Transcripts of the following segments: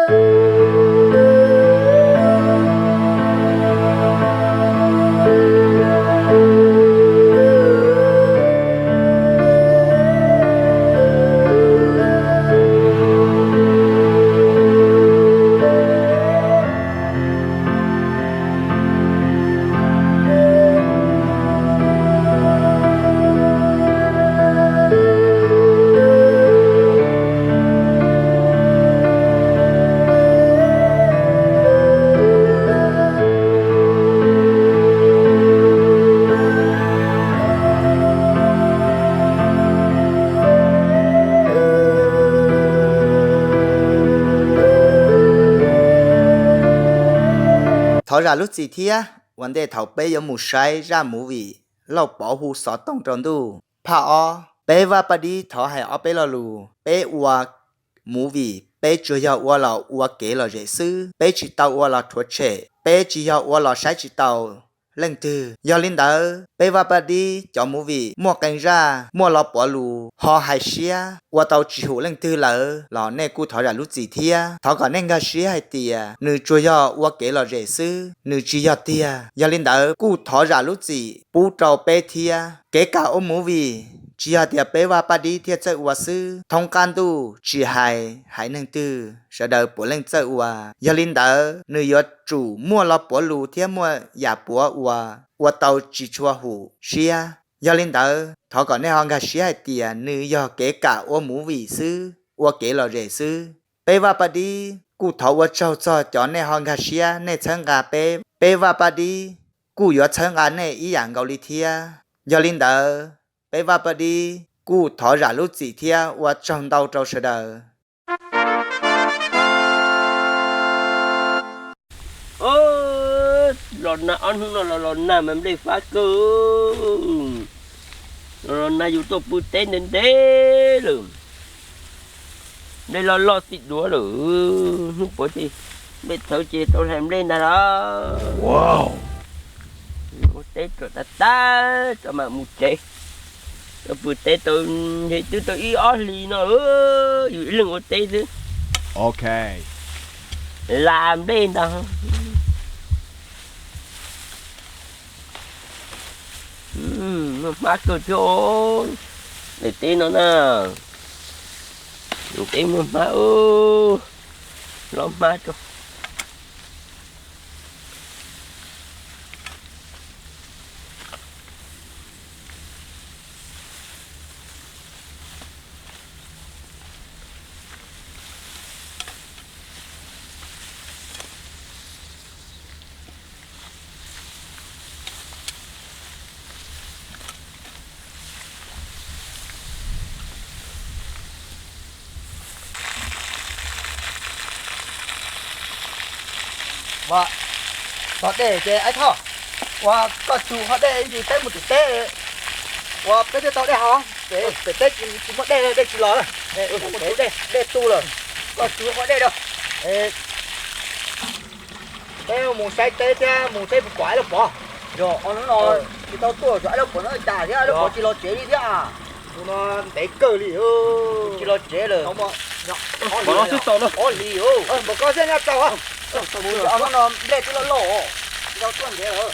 Thov zam lub txim thiab, ua ntej thaum peb yuav mus saib zaj movie Lauj Pov hu xov tooj rau ntuj phaj ob, peb Vaj Paj Dib thov hais ob peb lo lus. Peb ua movie peb tsuas yog ua los ua kev lom zem xwb, peb tsis tau ua los rhuav tshem, peb tsis yog ua los saib tsis taus leej twg. Yog li ntawd peb Vaj Paj Dib cov movie muaj qee zaj muaj Lauj Pov lus ho hais siab ua tau tsis hum leej twg lawm los nej kuj thov zam lub txim thiab. Thov kom nej nkag siab hais tias nws tsuas yog ua kev lom zem xwb, nws tsis yog tiag. Yog li ntawd kuj thov zam lub txim pub rau peb thiab. Kev kam ua movie tsis yog tias peb Vaj Paj Dib thiaj txawj ua xwb, thoob qab ntuj tsis hais haiv neeg twg sawv daws puav leej txawj ua. Yog li ntawd nws yuav tsum muaj Lauj Pov lus thiab muaj yam puav uas ua tau tsis tshua hum siab. Yog li ntawd thov kom nej ho nkag siab hais tias nws yog kev kam ua movie xwb, ua kev lom zem xwb. Peb Vaj Paj Dib kuj thov ua tsaug txog cov nej ho nkag siab nej txhawb nqa peb. Peb Vaj Paj Dib kuj yuav txhawb nqa nej ib yam nkaus li thiab. Yog li ntawd peb Vaj Paj Dib kuj thov zam lub txim thiab ua tsaug ntau rau sawv daws. Los nag ob hnub no los los nag mas nplej fab kawg. Los los nag yus tuaj pw teb ntev ntev lawm. Nplej loj loj txij duav lawm. Hnub puav ces nplej txhawv ces tau hlais nplej ntag los. Ua teb tso tag tag tso mam mus tsev. Tau pw teb tau ntshe twb tau ib ob hlis no, yus ib leeg ua teb xwb. Las nplej ntag. Muaj hmab kawg thiab. Daim teb no na, daim teb muaj hmab, los hmab rau. Ua, tog dej ces Aib Thoj, ua koj tsuag qhov dej ntsis peb mus tim teb, ua peb thiaj tau dej haus, pem teb tsis muaj dej, dej tsis los lawm, dej tu lawm, koj tsuag qhov dej rau. Peb mus saib teb thiab mus saib puas pom Aib Lauj Pov. Yog ob hnub no tsis tau tuaj, Aib Lauj Pov no cas thiab, Aib Lauj Pov tsis los tsev li thiab. Tus no ntev kawg li, tsis los tsev lawm. Ob hlis, npam koj thiaj nyob tau. Mus ob hnub no nplej twb loj loj, tsis tau tuaj ntev lawm.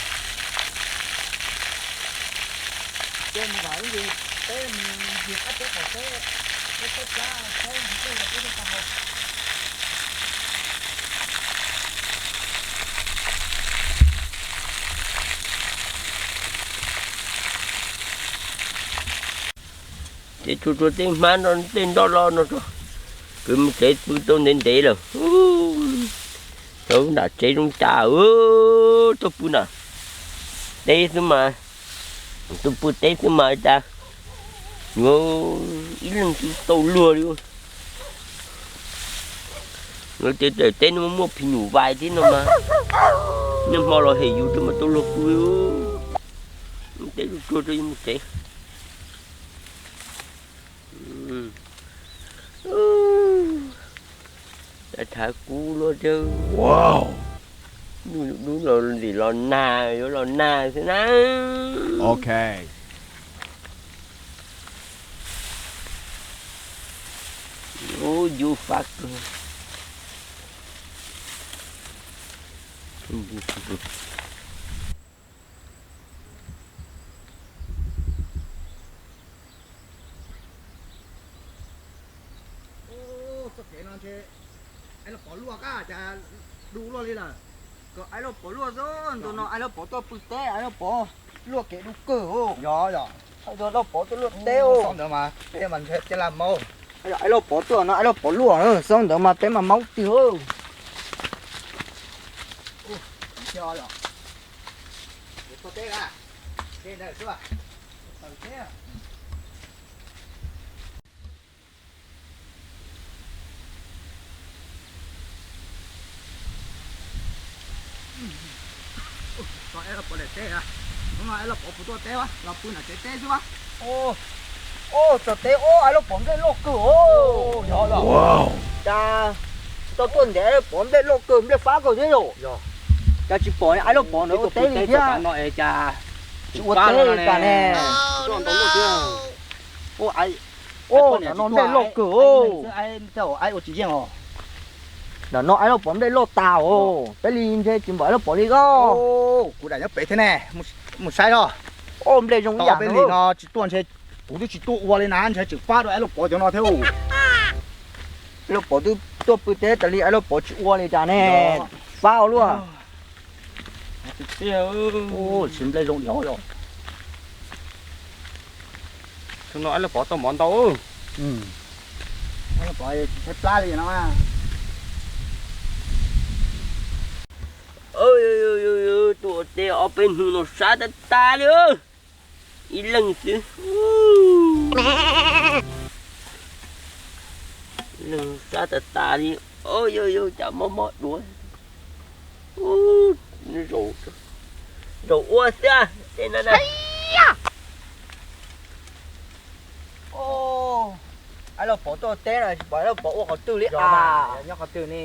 Ces tsuag tsuag tej hmab no tej nroj loj no tso, kwv mus tsev pw tau ntev ntev lawm. Tau nram tsev zoo cas, tuaj pw nram teb xwb mas, tuaj pw teb xwb mas cas yuav ib leeg twb tau luag li. Lawv tias daim teb no muaj phim nyuj vais thiab no mas, niaj hmo los hem yus twb mas tau luag pw. Teb tsuag tsuag rau yus mus tsev. Thav kub luaj thiab. Dub los ntim los nag, yuav los nag xwb na. Ub, yus fab kawg. Txoj kev no ntshe Aiv Lauj Pov luaj qab cas du luaj li lawm. Kom Aiv Lauj Pov luaj xwb, ntu no Aiv Lauj Pov tuaj pw teb, Aiv Lauj Pov luaj kev du kawg. Yog yog, Aiv Lauj Pov tuaj luaj teb. Xyov ntawd mas peb mas ntshe caj laj maub. Aiv Lauj Pov tuaj no Aiv Lauj Pov luaj, xyov ntawd mas peb mas maub tiag. Tau Aiv Lauj Pov daim teb, hnub no Aiv Lauj Pov puas tuaj teb los pw nram tsev teb xwb a. Ub, txog teb ub Aiv Lauj Pov nplej loj kawg os. Cas tau tuaj ntev Aiv Lauj Pov nplej loj kawg, nplej fab kawg thiab yom. Cas tsis pom Aiv Lauj Pov ntawd ua teb li thiab. Tsis ua teb li cas ne. Ub, no nplej loj kawg. Ntawm no Aiv Lauj Pov nplej loj tas os, peb li ntshe tsis npom Aiv Lauj Pov li os. Kuv dam nyob pem thiab ne, mus saib os. Ub, nplej zoo ib yam peb li no tsis tuaj ntshe kuv twb tsis tuaj ua li na, ntshe tseem fab rau Aiv Lauj Pov cov no thiab. Aiv Lauj Pov twb tuaj pw teb tas li Aiv Lauj Pov tsis ua li cas ne, fab ua luaj. Ub, tsis nplej zoo yos yos. Hnub no Aiv Lauj Pov tau mov ntau. Aiv Lauj Pov tsis tshaib plab li no. Tus ua teb ob peb hnub no sab tag tag li. Ib leeg xwb. Ib leeg sab tag tag li. Ua yog yog cas mob mob duav. Zaum ua xwb tej no na. Aiv Lauj Pov tuaj teb no tsis pom Aiv Lauj Pov ua qhov twg li as. Nyob qhov twg ne?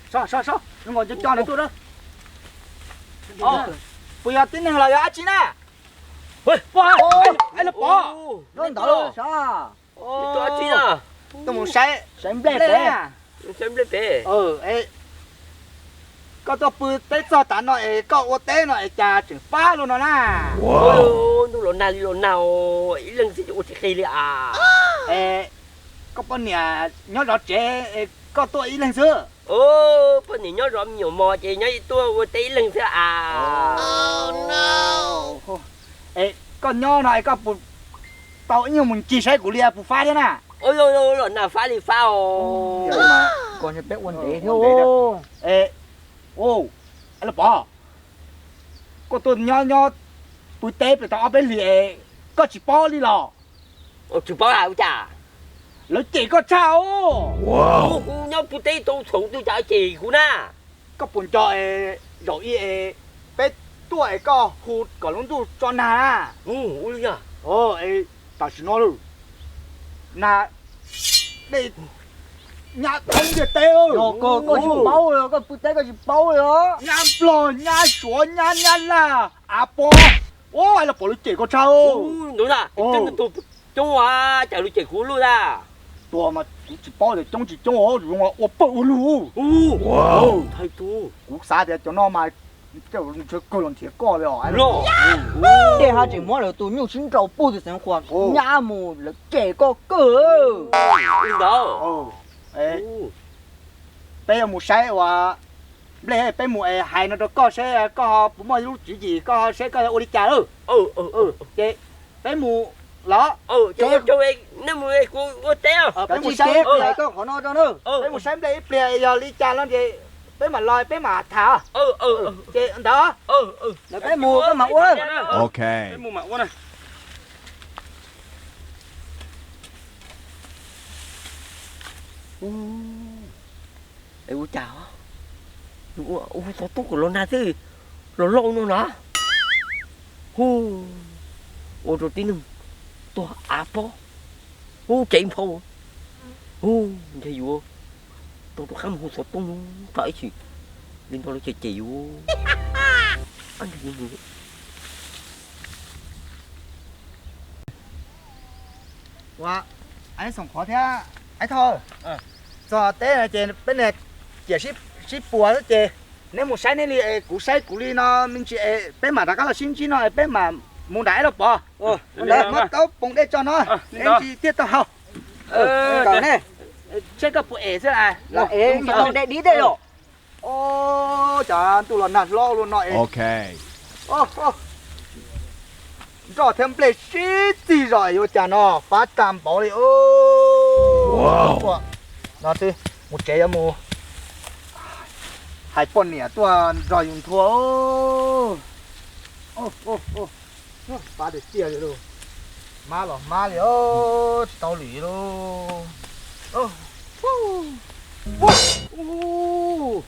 Sab sab sab, zoo nkaus cov cov ntawd tuaj na. Puas yog tib neeg los yog dab tsi na? Aiv Lauj Pov, nyob ntawd sab. Tuaj mus saib, saib nplej pem. Koj tuaj pw teb txog tav no es koj ua teb no es cas tseem fab luaj no na? Ntuj los nag li los nag, ib leeg xwb ces ua tsis qis li as. Es koj poj niam nyob zov tsev es koj tuaj ib leeg xwb? Poj niam nyob zov me nyuam mos ces nyob tuaj ua teb ib leeg xwb as. Es koj nyob no es koj puas tau ib nyuag mus ncig saib kuv li puas fab thiab na? Los nag fab li fab os. Koj nyob peb ua ntev thiab. Lauj Pov, koj tuaj nyob nyob pw teb pem tau ob peb hlis es koj tsis paub li los? Tsis paub ua cas? Lawv cem koj tshaj os. Kuv nyob pw teb tau txhaum twg cas cem kuv na? Koj puas nco es zaum ib es peb tuaj es koj hu kom lub ntuj tso nag na? Tam sim no lawm, nag dej nyab thoob ntiaj teb. Koj tsis paub li, koj pw teb koj tsis paub li os. Nyab Nplog, nyab Suav, nyab, nyab Laj, av pob. Ua los pom lawv cem koj tshaj. Coob, cas lawv cem kuv luj na? Tua mas kuv tsis paub tias coob tsis coob, zoo ua pawg ua lug. Kuv xav tias cov no mas ntshaw kawg los nrhiav koj li os. Dej hab tseem muab lawv tus nyuj sib nraus puag tim Xeev Khuam nyab mus, lawv cem koj kawg. Peb yuav mus saib ua nplej, peb mus es hais no rau koj seb koj puas muaj lub tswv yim, koj seb koj ua li cas lawm. Ces peb mus los? Nej mus, kuv ua teb. Peb mus saib, koj qhov no rau na. Peb mus saib nplej ib pliag, yog li cas no ces peb mam los peb mam tham. Ces ntawd, peb mus koj mam ua. Peb mus mam ua na. Ua cas hu xov tooj kom los nag xwb, los lauj no na. Hu, ua rau tib neeg tuag av pob. Hu, ceev nphau. Hu, ntshe yuav tau rov qab mus hu xov tooj tso ib chim, li ntawd lawv cem cem yus. Ua, Aib Xoom Qhov thiab Aib Thoj, txog teb no ces peb niag ciam sib puas xwb ces Neb mus saib neb li es kuv saib kuv li no me ntsis es peb mam rov qab los sib ntsib no es peb mam mus nram Aib Lauj Pov. Muab taub poos dej tso no es ntsis thiaj tau haus. Saib koj puas es xwb. Dej dib tej los. Cov ntuj los nag hlob luaj no es. Nroj thiab nplej sib txig zos yuav cas no fab tag npaum li. No xwb, mus tsev yuav mus hais poj niam tuaj nrog yus nthua. Fab tiag tiag li lauj. Mab los mab li, tsis tau lwm lauj. Ua, ua,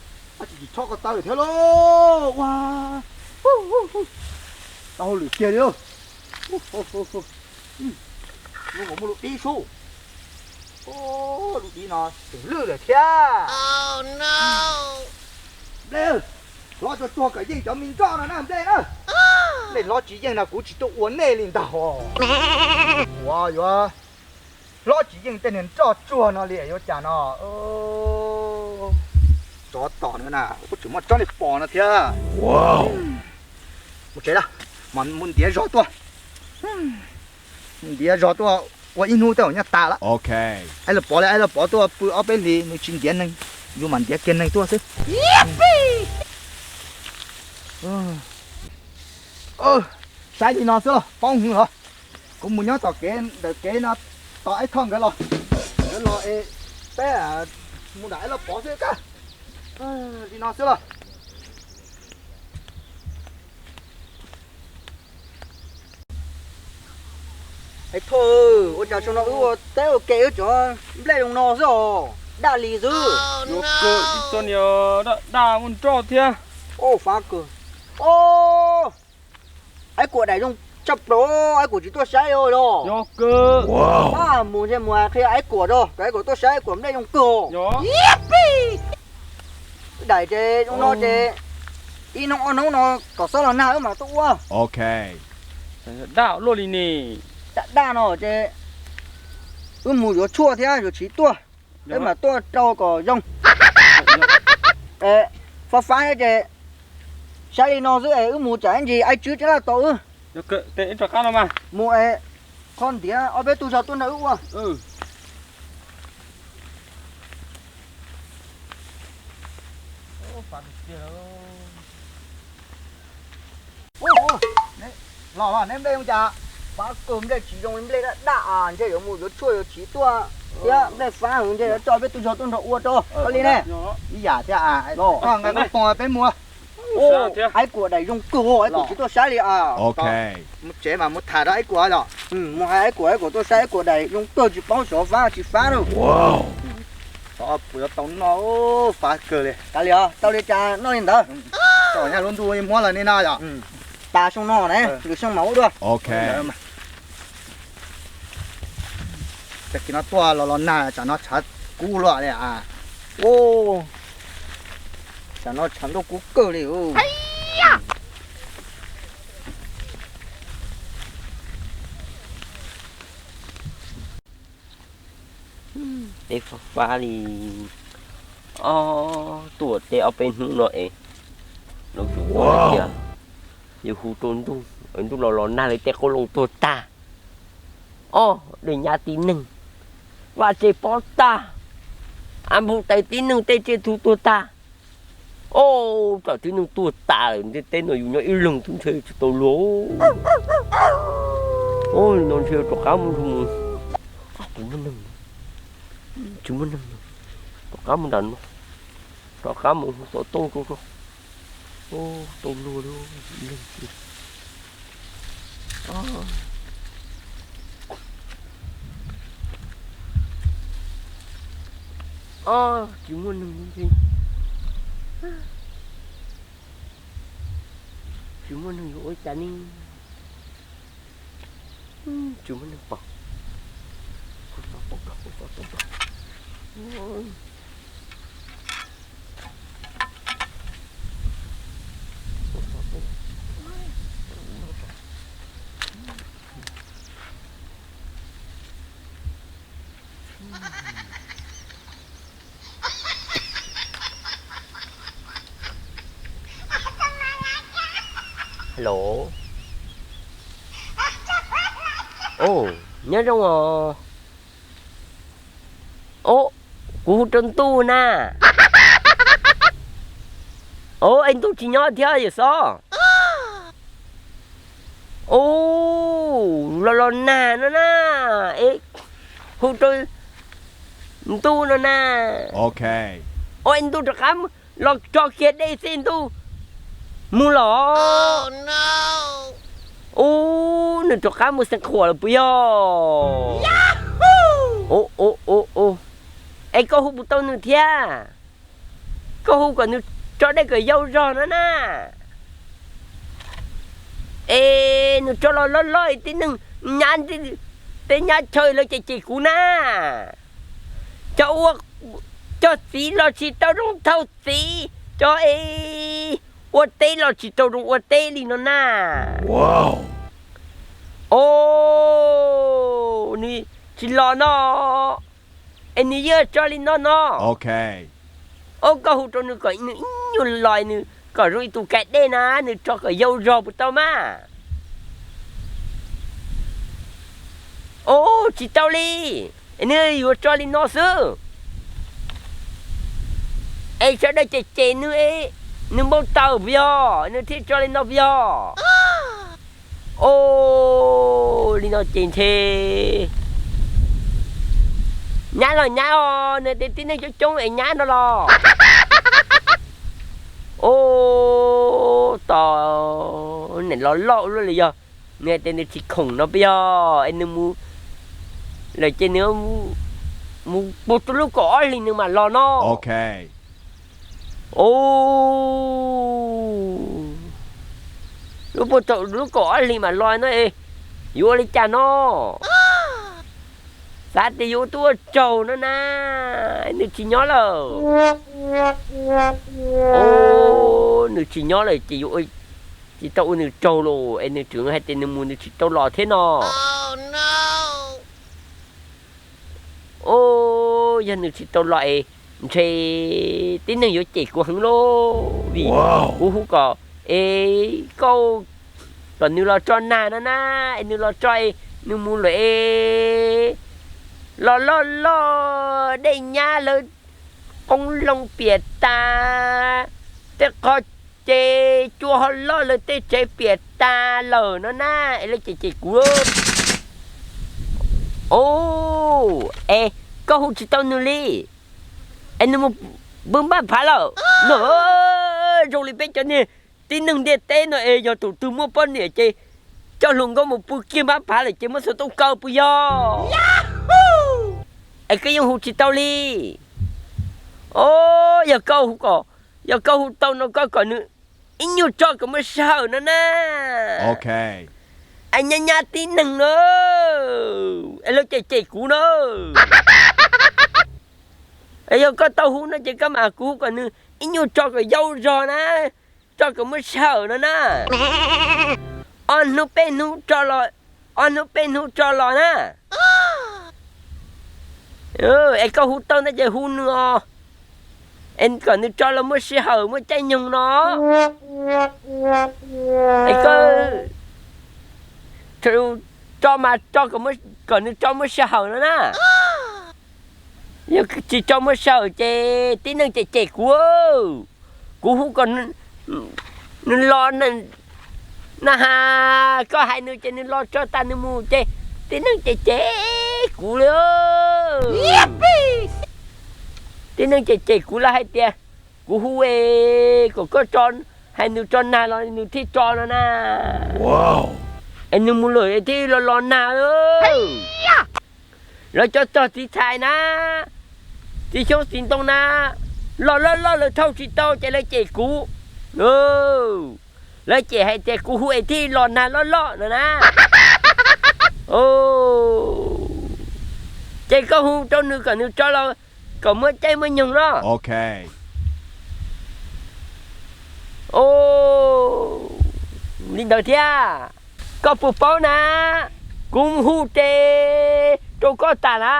tsis tsis txhob ko taw thiab lauj. Ua, tau lwm kiag li lauj. Lub nkaus muaj lub dib sub. Lub dib no tseem lwj lawm thiab. Nplej, hlob tsuag tsuag kom yeej cov me nroj no na nplej na. Nplej hlob tsis yeej no kuv tsis tuaj ua nej li ntag os. Ua yuav hlob tsis yeej tej niag nroj tsuag no li yuav cas no. Tsov tom no na, kuj tseem muaj tsob niag pos no thiab. Mus tsev lawm, mas mus ntiav zog tuaj. Ntiav zog tuaj ua ib hnub tej zaum nyaj tas lawm. Aib Lauj Pov li, Aib Lauj Pov tuaj pw ob peb hlis nws tsis ntiav neeg, yus mam ntiav kiag neeg tuaj xwb. Saib li no xwb los poob hwv los. Kuv mus nyob tom kev ntawm kev no tos Aib Thoj nkawd los. Nkawd los es peb mus nram Aib Lauj Pov xwb kawg. Li no xwb los. Aib Thoj, ua cas xyoo no wb ua teb ua ke wb cov nplej zoo no xwb os, daj li xwb. Yuav kawg, ib txoj niag daj daj muaj nroj thiab. Oj, fab kawg. Oj, Aib Kuam daim zoo tshaj plaws, Aib Kuam tsis tuaj saib os los. Yog kawg. Mus ntshe mus qhia Aib Kuam tso, kom Aib Kuam tuaj saib, Aib Kuam nplej zoo kawg. Daim ces zoo no ces ib hnub ob hnub no kom xob los nag wb mam tuaj ua. Daj luaj li ne. Daj daj no ces wb mus yuav tshuaj thiab yuav tsiv tuaj, wb mam tuaj rau kom zoo. Fab fab thiab ces saib li no xwb es wb mus tsam ib ntsis Aib Tswb tseem laj tau wb. Mus es kho ntiav ob peb tug zog tuaj nrog wb ua. Los, neb nplej zoo cas? Fab kawg, nplej tsis zoo li, nplej daj daj, ntshe yuav mus yuav tshuaj yuav tsiv tuaj thiab, nplej fab heev, ntshe yuav coj peb tug zog tuaj nrog ua rau li ne. Ib yam thiab, koj nqa koj pog peb mus. Aib Kuam daim zoo kawg, Aib Kuam tsis tuaj saib li. Mus tsev mas mus tham rau Aib Kuam los. Mus hais Aib Kuam, Aib Kuam tuaj saib, Aib Kuam daim zoo kawg, tsis paub xyov fab tsis fab lauj. Xyov puas yuav tau noj, fab kawg li. Kav liam, tau li cas noj li ntawd. Tau nyaj lub ntuj muab los nej noj yom. Tas xyoo no ne, lwm xyoo mam ua dua. Tag kis no tuaj los los nag, tsam no tshav kub luaj li. Tsam no tshav ntuj kub kawg li. Tej fab fab li. Ob, tuaj tej ob peb hnub no es, los tsuas ua tias yus hu rau ntuj, ntuj los los nag li tej qoob loo tuag tag. Ob, dej nyab tib neeg, vaj tse pob tag, av npug tais tib neeg tej tsiaj txhu tuag tag. Ob, tsam tib neeg tuag tas lawm ntiaj teb no yus nyob ib leeg twb ntshe tsis tau luag. Ob, no ntshe rov qab mus, tsis muaj neeg, tsis muaj neeg, rov qab mus nram no, rov qab mus hu xov tooj rau, tau luag li. Ob, tsis muaj neeg, tsis muaj neeg yuav ua cas ne. Tsis muaj neeg pom. Hello. Nyob zoo os. Au, kuv hu rau ntuj na. Au, es ntuj tsis nyob thiab yawm Xob? Au, los los nag no na, es hu rau ntuj no na. Au, es ntuj rov qab los tso kiag dej xwb ntuj mus los. Ub, nws rov qab mus xeev qhuam lawm puas yog? Es koj hu puas tau nws thiab? Koj hu kom nws tso dej kom yau zog no na. Es nws tso los loj loj tib neeg nyab, tej nyab chaw lawv cem cem kuv na. Cov ua, cov txiv los tsis tau zoo thaum txiv, cov es ua teb los tsis tau zoo ua teb li no na. Au, nws tsis los no, es nws yeej tso li no no. Au, koj hu rau nws kom nws ib nyuag los, nws kom zoo ib tug kais dej na, nws tso kom yau zog puas tau mas? Au, tsis tau li, es nws yuav tso li no xwb. Es sawv daws cem cem nws, nws npau taws puas yog nws thiaj tso li no puas yog? Au, li no ces ntshe nyab los nyab os, nws tias tib neeg coob coob es nyab no los. Au, tos niam los loj ua luaj li yog, nws hais tias nws tsis khoom no puas yog? Es nws mus, lawm ces nws mus puag thaum lub kaum ob hlis nws mam los no. Au, lub puag thaum lub kaum ob hlis mam los no, yuav ua li cas no? Xav tias yuav ua tub ua tsaug no na, nws tsis nyob lawm. Au, nws tsis nyob lawm ces yuav tsis tau ua nws tsaug los, es nws tseem hais tias nws mus nws tsis tau los thiab no. Au, yog nws tsis tau los es ntshe tib neeg yuav cem kuv heev lauj, vim kuv hu kom es koj, kom nws los tso nag no na, es nws los tso es nws mus lawm es los loj loj dej nyab lawv qoob loo piam tas, tej qhov ces cua ho loj lawv tej tsev piam tas lawm no na, es lawv cem cem kuv. Au, es koj hu tsis tau nws li, es nws mus pw npab phav lawm no. Zoo li peb cov niag tib neeg ntiaj teb no es yog tus twg muaj poj niam ces coj hluas nkauj mus pw kiag npab phav lawm ces muab xuas tooj kaw puas yog? Es koj yeej hu tsis tau li. Au, yog koj hu kom, yog koj hu tau no koj kom nws ib nyuag tso kom muaj sij hawm no na. Es nyab nyab tib neeg na, es lawv cem cem kuv na. Es yog koj tau hu no ces koj mam kuv hu kom nws ib nyuag tso kom yau zog na, tso kom muaj sij hawm no na. Ob hnub peb hnub tso los, ob hnub peb hnub tso los na. Es koj hu tau ntawd ces hu nws os, es kom nws tso los muaj sij hawm muaj caij nyoog no. Es koj tso mas tso kom nws tso muaj sij hawm no na. Yog tsis tso muaj sij hawm ces tib neeg cem cem kuv. Kuv hu kom nws los na has, koj hais nws ces nws los tso tas nws mus ces tib neeg cem cem kuv li. Tib neeg cem cem kuv lawv hais tias kuv hu es kom koj tso, hais nws tso nag los nws thiaj tso no na. Es nws mus lawm thiaj los los nag. Lawv cov tog txiv txhais na, txiv xyoob txiv ntoo na, los loj loj lawv thauj tsis tau ces lawv cem kuv. Lawv cem hais tias kuv hu es thiaj los nag loj loj no na. Ces koj hu rau nws kom nws tso los kom muaj caij muaj nyoog no. Li ntawd thiab, koj puas paub na, kuv hu ces rau koj tas na,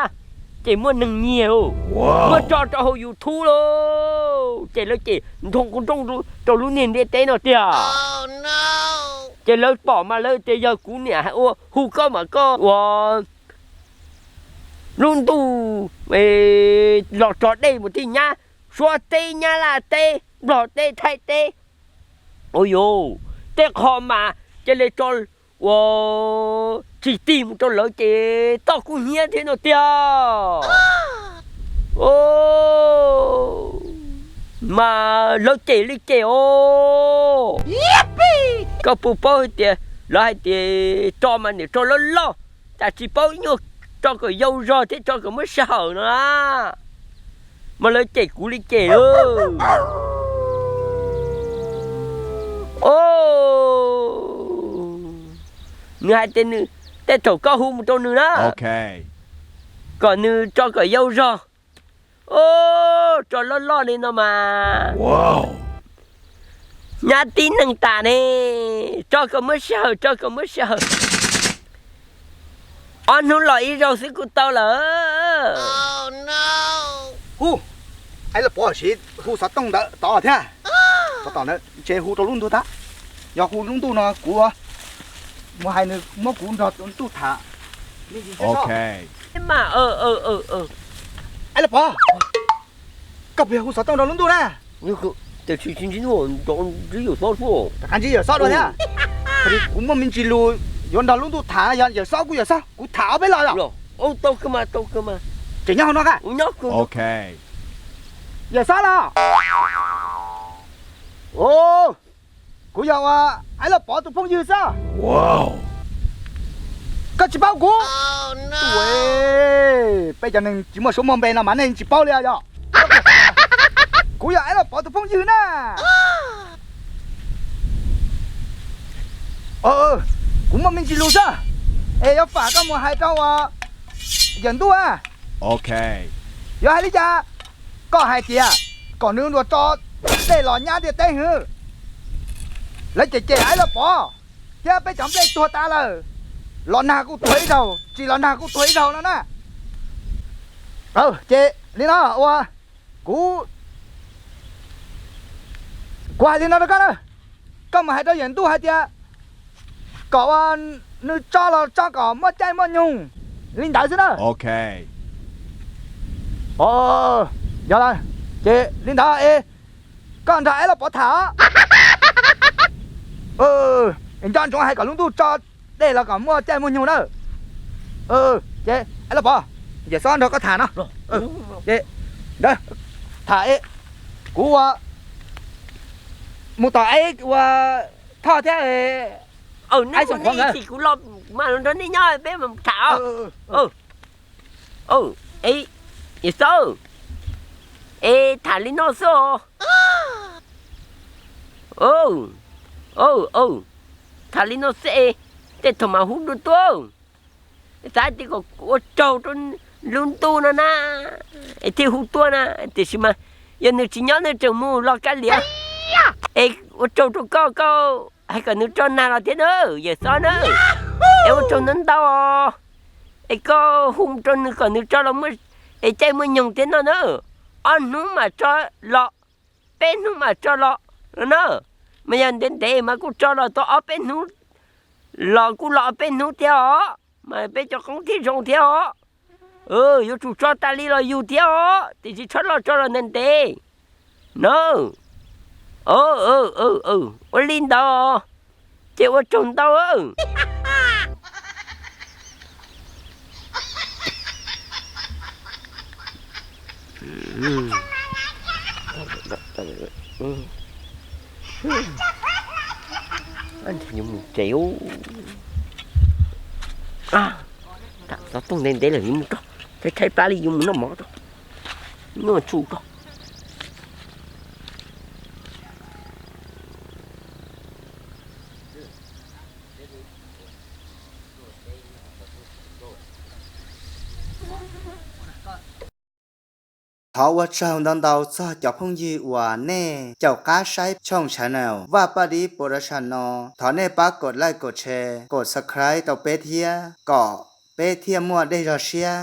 ces muaj neeg nyiag, muab tso rau hauv YouTube lauj, ces lawv ces nroo nroo rau lub niag ntiaj teb no tiag. Ces lawv pom mas lawv tias yog kuv niam ua hu koj mas koj ua lub ntuj los tso dej mus tej nyab, Suav teb, Nyab Laj teb, Nplog teb, Thaib teb. Ua yuv, tej qho mas cia li tso ua tsis tig mus rau lawv ces toj kub hnyiab thiab no tiag. Mas lawv cem li cem os. Koj puas paub hais tias lawv hais tias tso mas niam tso loj loj, cas tsis paub ib nyuag tso kom yau zog thiab tso kom muaj sij hawm no na. Mas lawv cem kuv li cem lawm. Nws hais tias nws, tej thaum koj hu mus rau nws na, kom nws tso kom yau zog. Tso loj loj li no mas nyab tib neeg tas ne, tso kom muaj sij hawm, tso kom muaj sij hawm. Ob hnub los ib zaug xwb kuj tau lawm. Hu, aib los pov siv hu xov tooj ntawd tod thiab. Tod ntawd ntshe hu rau lub ntuj tag. Yog hu lub ntuj no kuv mus hais nws muab kuv nrog ntuj tham. Mas, aib los pov, koj puas yog hu xov tooj rau lub ntuj na? Rov qab ntsib Yawm Xob dua thiab. Kuv muaj me ntsis lus yuav nrog lub ntuj tham, yog Yawm Xob kuj Yawm Xob, kuv tham ob peb los los. Tau kawg mas, tau kawg mas. Tseem nyob hauv no ka? Yawm Xob los? Kuv yog ua aib los pov tus phooj ywg xwb. Koj tsis paub kuv? Peb cov neeg tsis muaj suab muaj npe no mas nej tsis paub li yog? Kuv yog aib los pov tus phooj ywg na. Kuv muaj me ntsis lus xwb, es yuav fam koj mus hais rau ua Yawm Ntuj a. Yuav hais li cas? Koj hais tias kom nws ua tso dej los nyab ntiaj teb hwv. Lawv cem cem aib los pov thiab peb cov nplej tuag tas lawm, los nag kuj tuag ib zaug, tsis los nag kuj tuag ib zaug no na. Ces li no ua, kuv, kuv hais li no rau koj na, koj mus hais rau Yawm Ntuj hais tias kom ua nws tso los tso kom muaj caij muaj nyoog li ntawd xwb na. Yog lawm, ces li ntawd es koj nrog aib los pov tham os. Nco ntsoov hais kom lub ntuj tso dej los kom muaj caij muaj nyoog na. Ces aib los pov, Yawm Xob nrog koj tham no. Ces ntawd tham, kuv ua mus tom aib ua Thoj thiab aib Xoom Khuam nkawd. Kuv los mas nrog nej nyob peb mus tham. Yawm Xob, es tham li no xwb os. Tham li no xwb es tej thaum mas hu dua tuaj. Xav tias kom ua tsaug rau lub ntuj no na, es thiaj hu tuaj na, tiam sis mas yog nws tsis nyob nws tseem mus los kav liam, es ua tsaug rau koj, koj hais kom nws tso nag los thiab na, Yawm Xob na. Es ua tsaug ntau ntau os, es koj hu rau nws kom nws tso los muaj, es caij muaj nyoog thiab no na. Ob hnub mas tso los, peb hnub mas tso los no na. Mas yog ntev ntev mas kuj tso los tau ob peb hnub, los kuj los ob peb hnub thiab os, mas peb cov qoob thiaj zoo thiab os. Yuav tsum tso tas li los yug thiab os, tiam sis txhob los tso los ntev ntev na. Ua li ntawd, ces ua tsaug ntau. Yuav mus tsev. Xov tooj ntev ntev lawm, yuav mus rau, tshaib tshaib plab li, yuav mus noj mov rau, noj tshus rau. Thov ua tsaug ntau ntau txog cov phooj ywg uas nej caum qab saib tshooj channel Vaj Paj Dib Production no. Thov nej pab kom like, kom share, kom subscribe rau peb thiab, kom peb thiaj muaj dej zog siab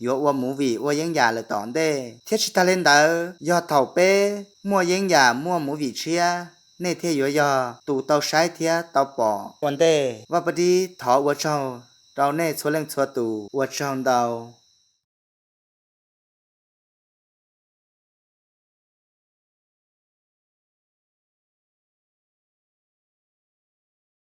yuav ua movie ua yeeb yam lawm tom ntej. Thiab tsis tag li ntawd, yog thaum peb muaj yeeb yam muaj movie tshiab, nej thiaj yuav yog tus tau saib thiab tau pom ua ntej. Vaj Paj Dib thov ua tsaug rau nej txhua leej txhua tus, ua tsaug ntau.